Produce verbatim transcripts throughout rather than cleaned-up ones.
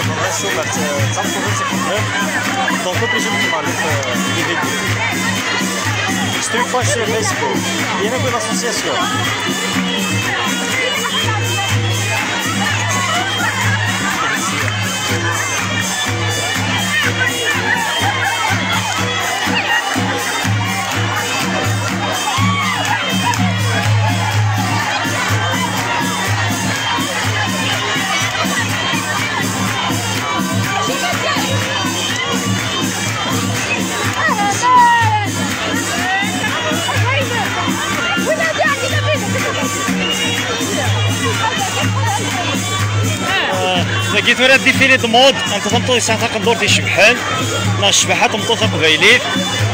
Ɣas umer d tameṭṭut i tt-ixedmen, donc obligé d-tmar les vidéos. Ḥtut-iyi sur Facebook, il y a une association. Dagi tura défilé de mode, anta tameṭṭut yesɛan taqendurt icebḥen, neɣ ccbaḥa n tmeṭṭut taqbaylit,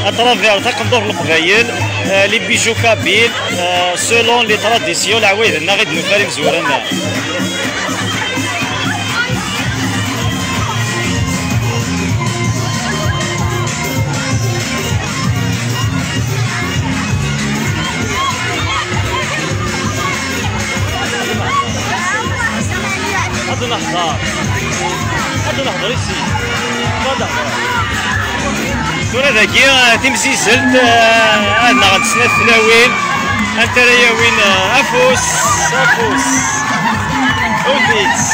à travers taqendurt n leqbayel, euh, les bijoux kabyles, euh, selon les traditions, leɛwayed-nneɣ i d-nufa imezwura-nneɣ. Ad nehḍer. Ad nehḍer i sin. Ad nehḍer. Tura dagi, eh, timzizzelt, eh, ad nɣent snat tlawin. Anta ara yawin, eh, afus, afus. Udi-tt.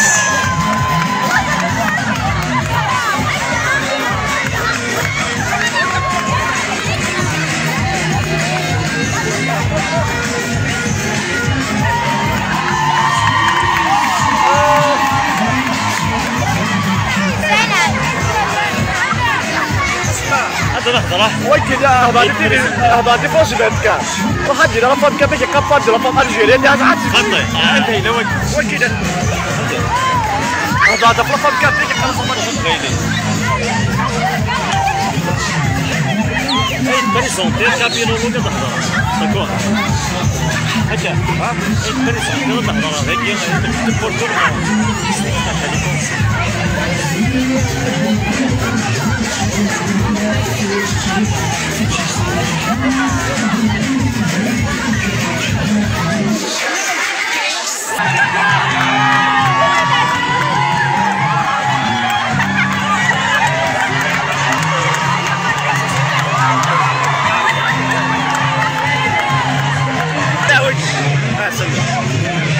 Ad nehḍer, ah. Wagi d, hḍer di tili, hḍer di France vingt-quatre. Ruḥ ad d-yini la femme kabyle est capable de la femme algérienne, d ahat. Xaṭi, ah, anta yella wagi? Wagi d, hḍer di la femme kabyle est capable de la femme algérienne. Ay, présenter, kabyle, wagi d hḍer. D'accord. Akka, ha? Ay, présenter, d hḍer, dagi, pour tout le monde.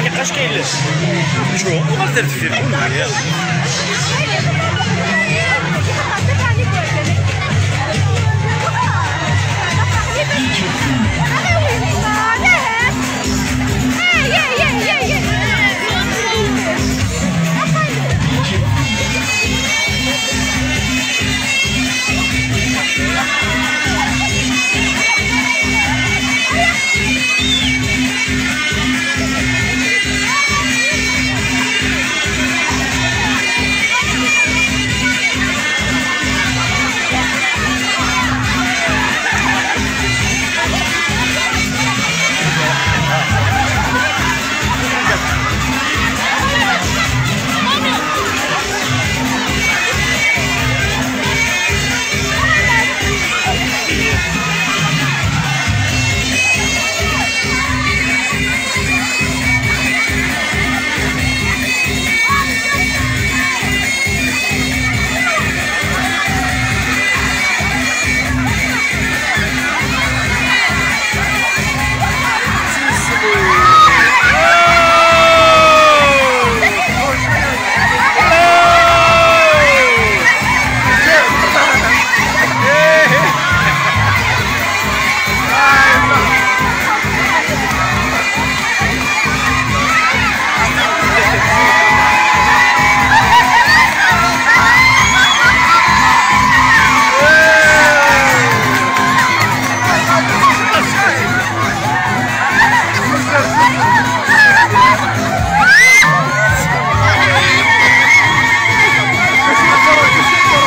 Iqac kayles. Čču, uɣal ar deffir, kunwi.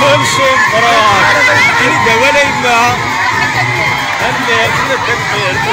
Amcum, bravo. Ini-d awal a yemma. Tanemmirt, tanemmirt.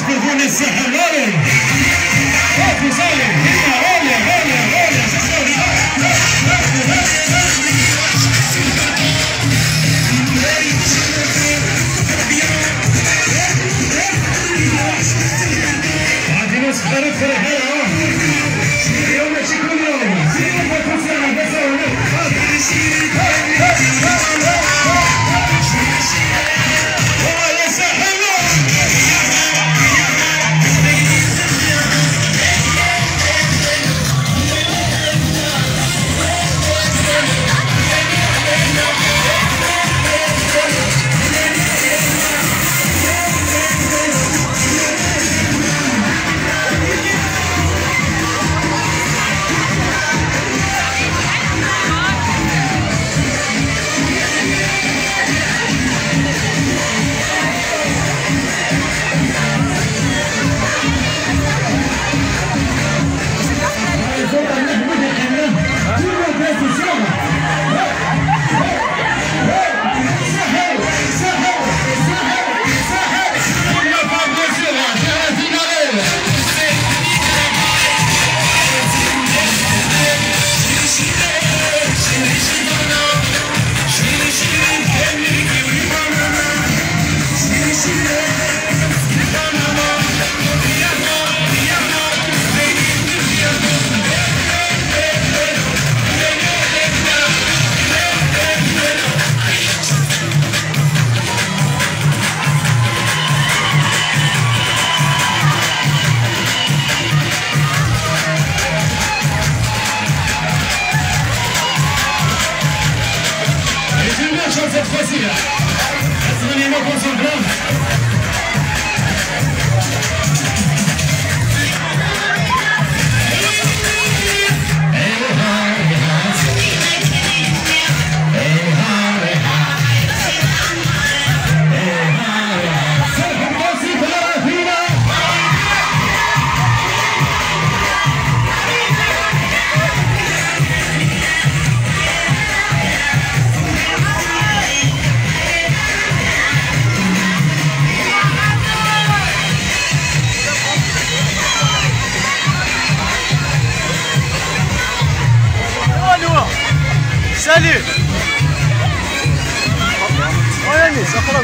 Vous connaissez Hamari? Oh, vous allez, allez, allez, allez, allez. غادي نصبر الفرحة. اليوم ماشي كل يوم. اليوم بكون ساعة بس. Allez, tout le monde chante cette fois-ci, là. Astronomie, on concentre. Salut. Ouais, mais ça prend.